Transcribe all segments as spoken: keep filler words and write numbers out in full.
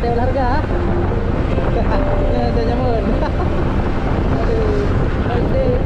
Ada olahraga. Ya, saya nyaman. Aduh, cantik.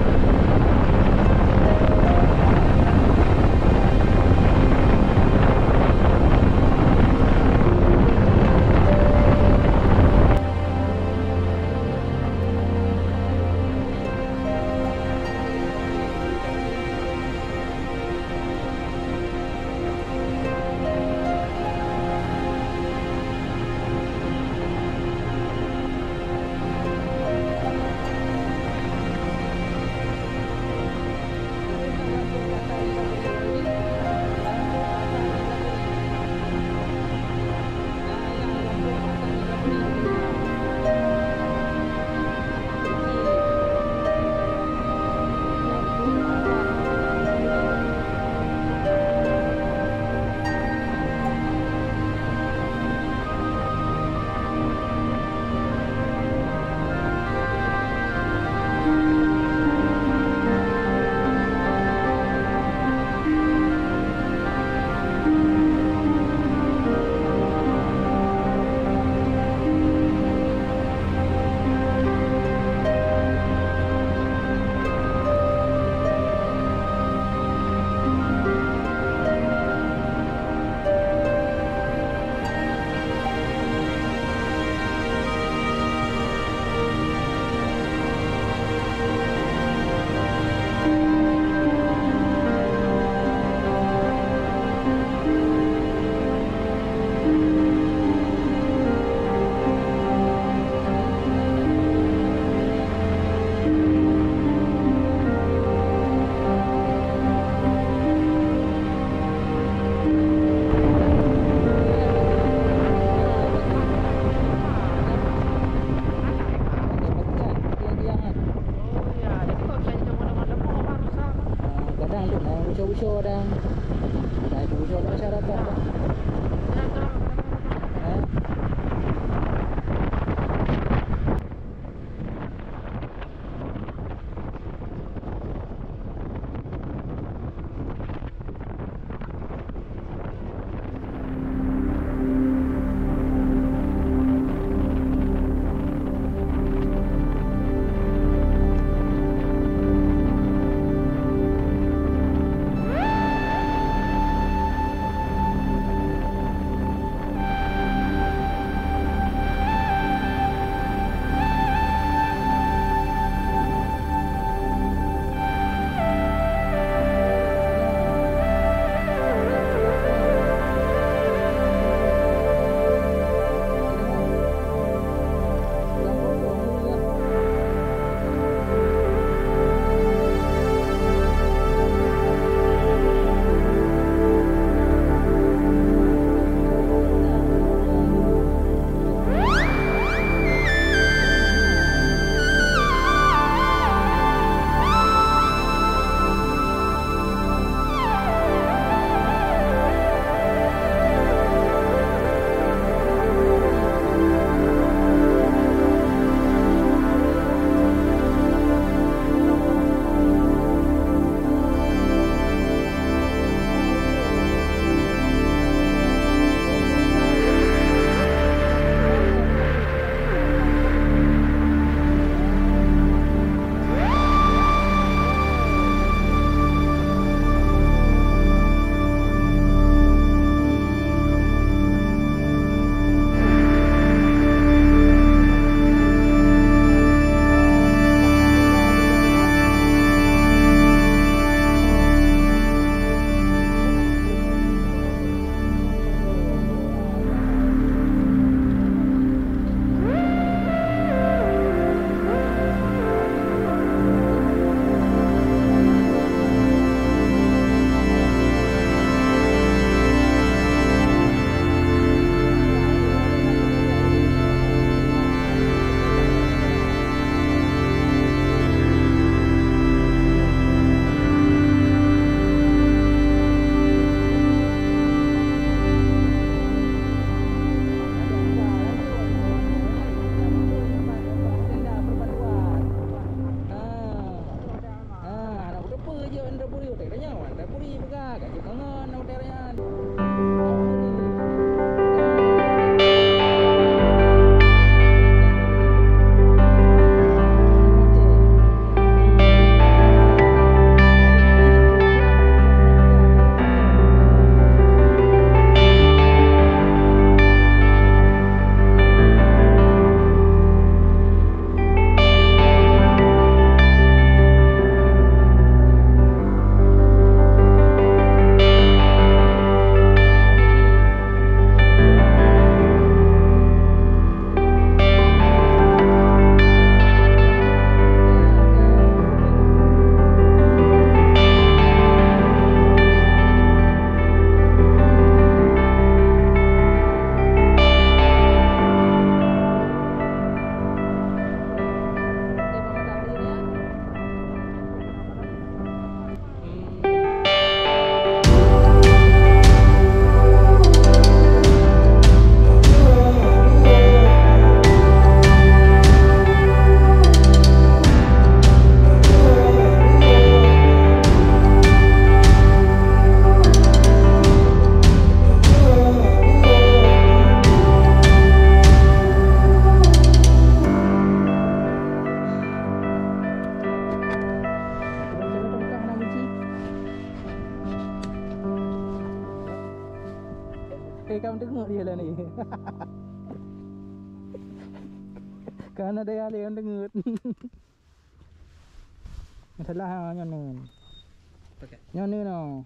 Kadang tu na buco-buco kadang. Na buco masyarakat. Ha? Kamu tengok dia lah ni. Karena dia ahli yang dengut. Masalah ha, nyoe neun. Pakai. Nyoe neun, oh.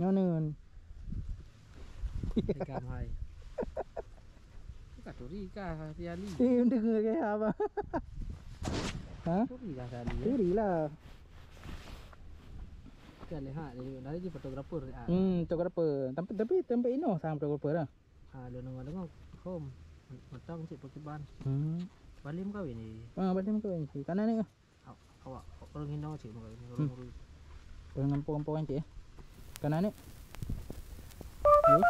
Nyoe neun. Ikan hai. Bukan turi kah, Riali? Eh, dengar ke apa? Ha? Turi kah, Riali, ya? Turi lah. Kan lihat, dari, dari dia fotografer, ah. Hmm, fotografer. Tapi, tapi tempat inoh sang fotografer lah. Ah, lôn deungoe-deungoe hom, matang cit pakriban. Hmm. Balém kawin ni. Ah, balém kawin cit. Kanan ni. Awak, awak ureueng inong cit makajih. Hmm. Ureueng, ureueng. Ureueng gampông-gampông cit, eh. Kanan ni. Ni.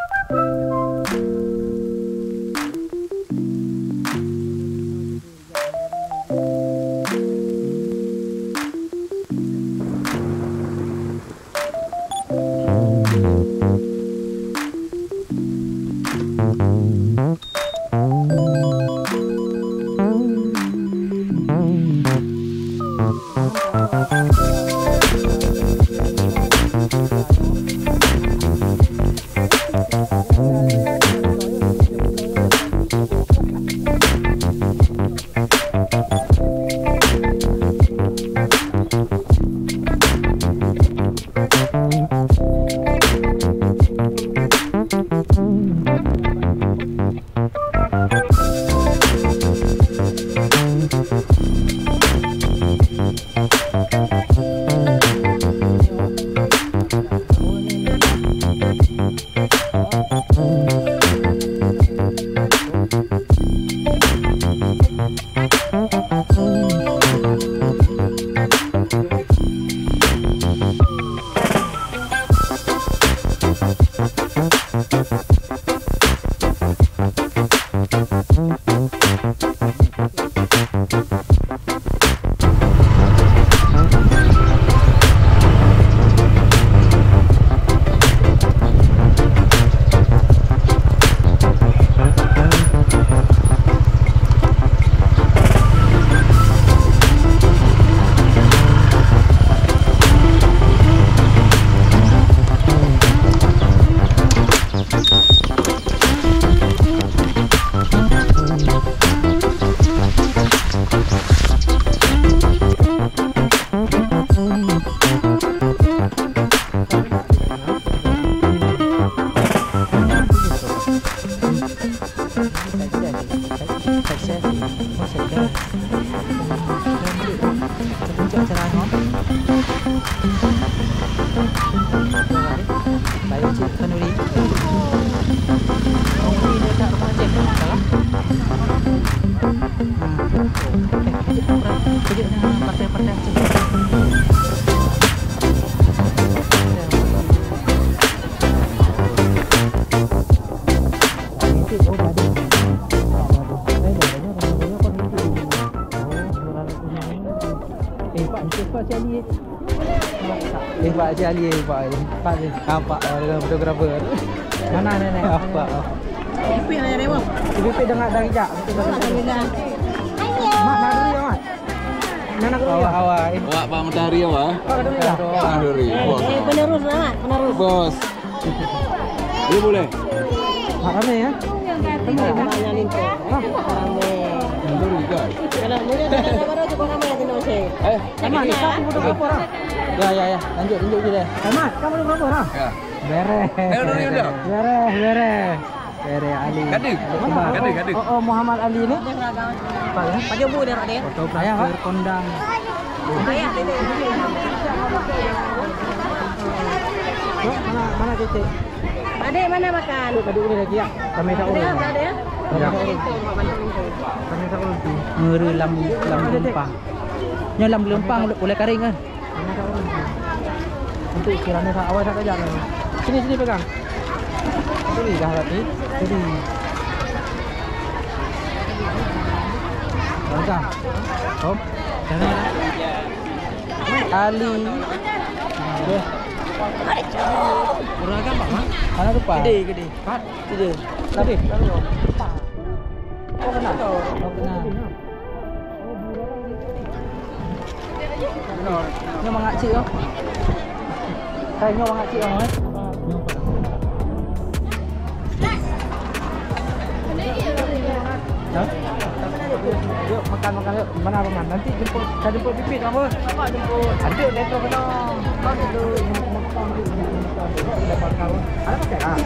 Eh, Pak, Pak Cik Ali. Eh, Pak Cik Ali, Pak. Pak ni. Nampak, oh, dengan fotografer. Mana nenek? Apa? Ipin ayah dewa. Ipin dengan dari jak. Alhamdulillah. Mak, nak dulu ya, Mak? Mana dulu ya? Awak, awak. Awak Pak Matahari apa? Pak Matahari ya? Matahari, bos. Eh, penerus lah, Mak, penerus. Bos. Boleh, boleh. Mak, ramai ya? Ramai ya? Ramai. Boleh juga. Kalau boleh, kalau baru cukup ramai, kena cek. Eh, Mak, kita pun foto-foto lah. Ya, ya, ya. Lanjut, lanjut je deh. Eh, Mak, kamu foto-foto lah. Ya. Beres. Eh, udah, udah. Beres, beres. Beres, Ali. Gaduh. Mana? Gaduh, gaduh. Oh, oh, Muhammad Ali ni. Pak, ya? Pak Jobu dia, Raden. Fotografer kondang. Ayah. Mana, mana titik? Adik, mana makan? Adik, adik ni lagi ya. Kami tak urus. Ada, ada ya? Ya. Kami tak urus. Ngeri lam, lam lempang. Nyo lam lempang ulai karing kan? Untuk kiranya tak awal tak kerja kan? Sini, sini pegang. Sini dah berarti. Sini. Pegang. Om. Sana. Ali. Deh. Urang agam, Pak, ha? Mana tu, Pak? Gede, gede. Pat? Gede. Gede. Oh, kenal. Oh, kenal. Nyoe mangat cik, oh. Hai, nyoe mangat cik, oh, eh. Nyoe, Pak. Kan makan yuk. Mana Abang Man? Nanti jemput, saya jemput Pipit apa? Bapak jemput. Ada letter kena. Kan itu. Ada pakai? Ah.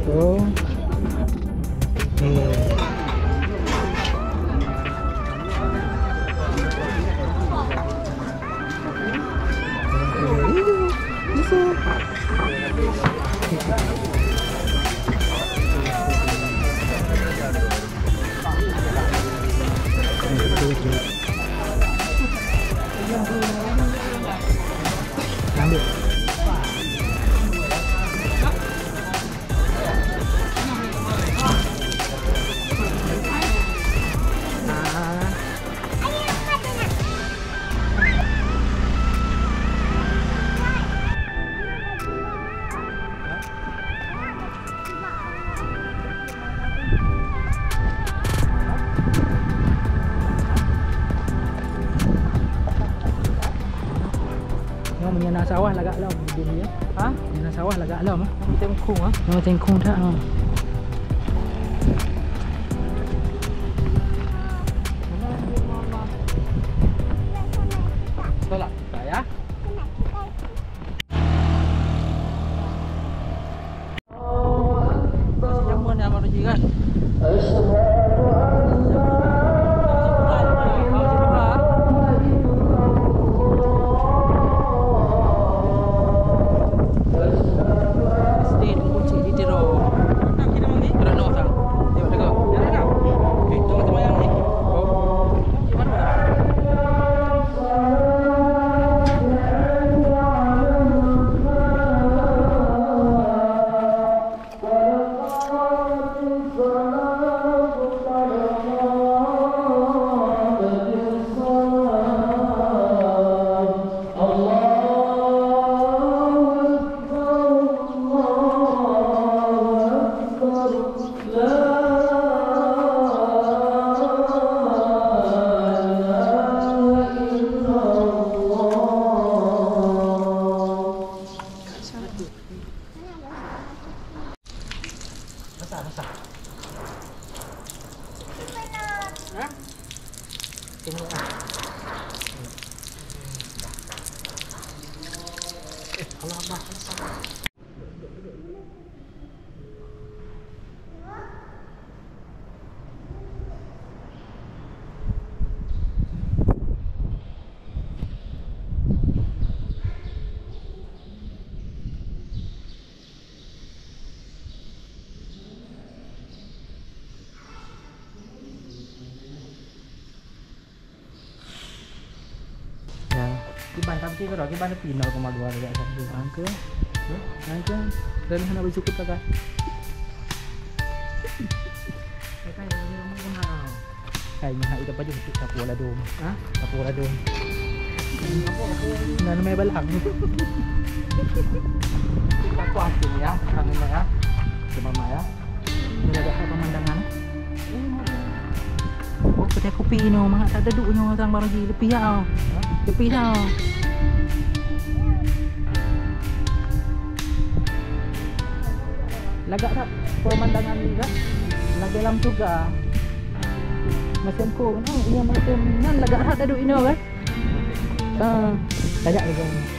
Oh. Hmm. Ambil. Nyoe meunyoe na sawah lagak lom di dunia. Ha? Meunyoe na sawah lagak lom, ah. Nyoe tengkung, ah. Nyoe tengkung that, ha. Tolak, ya. Jamuan yang baru ji kan? Stage kunci di Tiro. Kerana orang. Tengok, tengok. Itu teman yang ni. Oh. Gimana? Basah, basah. Hah? Tengok ah. Eh, Allah Akbar. Ya, kiban tapi kira kiban tapi nol koma dua dekat satu. Angka. Angka. Dan hana bersyukur kakak. Kakak yang punya rumah mana? Hai, meuhai ita pajoh untuk sapu ladom. Ha? Sapu ladom. Apa, apa? Nan mé balang. Apa hati ni ya? Kami ya. Ke mama ya. Ni ada pemandangan. Oh, kedai kopi ni, mangat tak duduk ni orang barang di lepi ya. Lepi ya. Lagak that pemandangan ni kan? Lagak dalam syurga. Macam ko, oh, iya macam nan lagak that duduk ino kan? Ah, lagak lagak.